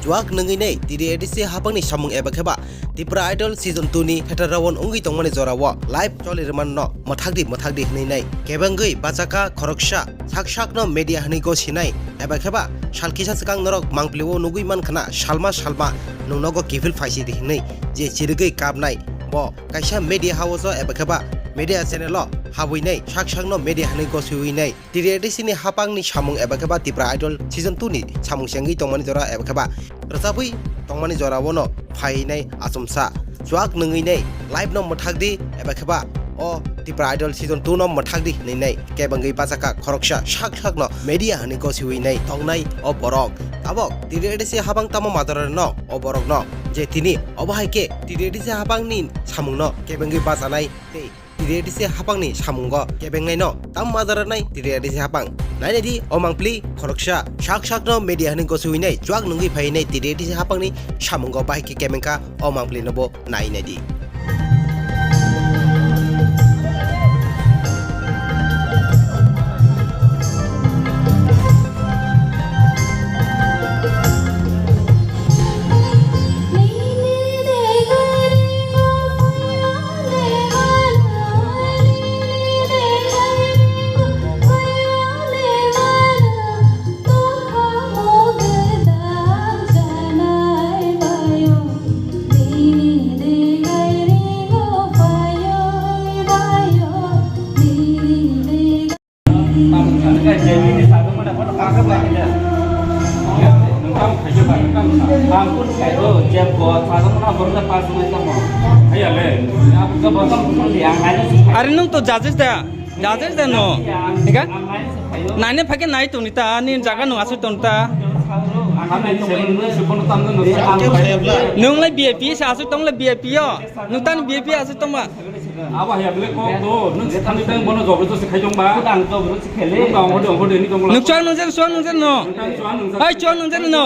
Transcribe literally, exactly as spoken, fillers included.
Chuak nungwi nai T T A D C hapangni samung eba kheba Tipra Idol Season two ni theater round wngwi tongmani jorao live choli rwmano mwthakdi mwthakdi hwnwi nai kebengwi bachakha khoroksa sak sakno media hwnwi gosinai eba kheba sal kisa swkang norok mangpilio nugwi mankhana salma salma nung nogo kiphil phaisidi hwnwi je chirigwi kapnai bo kaisa media house o eba kheba media channel o habwi nai sak sakno media hwnwi gosiwi nai. T T A D C ni hapangni samung eba kheba Tipra Idol Season two ni samung sengwi tongmani jora eba kheba rwchabwi tongmani jora bono phainai achomsa. Chuak nungwi nai live no mwthakdi eba kheba o Tipra Idol Season two no mwthakdi hwnwi nai kebengwi bachakha khoroksa sak sakno media hwnwi gosiwi nai tongnai o borok. Tabok T T A D C hapang tamo majora no o borok no je tini obo hai khe T T A D C hapangni samung no kebengwi bachanai tei T T A D C hapangni samungo kebengnai no tam majaranai T T A D C hapang. Nainai di o mangpili khoroksa sak sakno media hwnwi gosiwi nai chuak nungwi phai nai T T A D C hapangni samungo bahai khe kebengkha o mangpili no bo nainai di. Are nwng to judges da, judges da no, thik a? Naina phai khe nai tong di ta, ani jaga nwng aswk tong ta. Nwng lai V I P se aswk tong lai V I P o, nwng tani V I P aswk tong ba. Abo haya bele kok do, nwng se thani tang bono jobor josti khai tong ba. Ang jobor josti khele. Nwng ba ongkho de, ongkho de, ni tong ba. Nwng chuak nwng jen, chuak nwng jen no. Nwng chuak nwng jen. Hai chuak nwng jen no.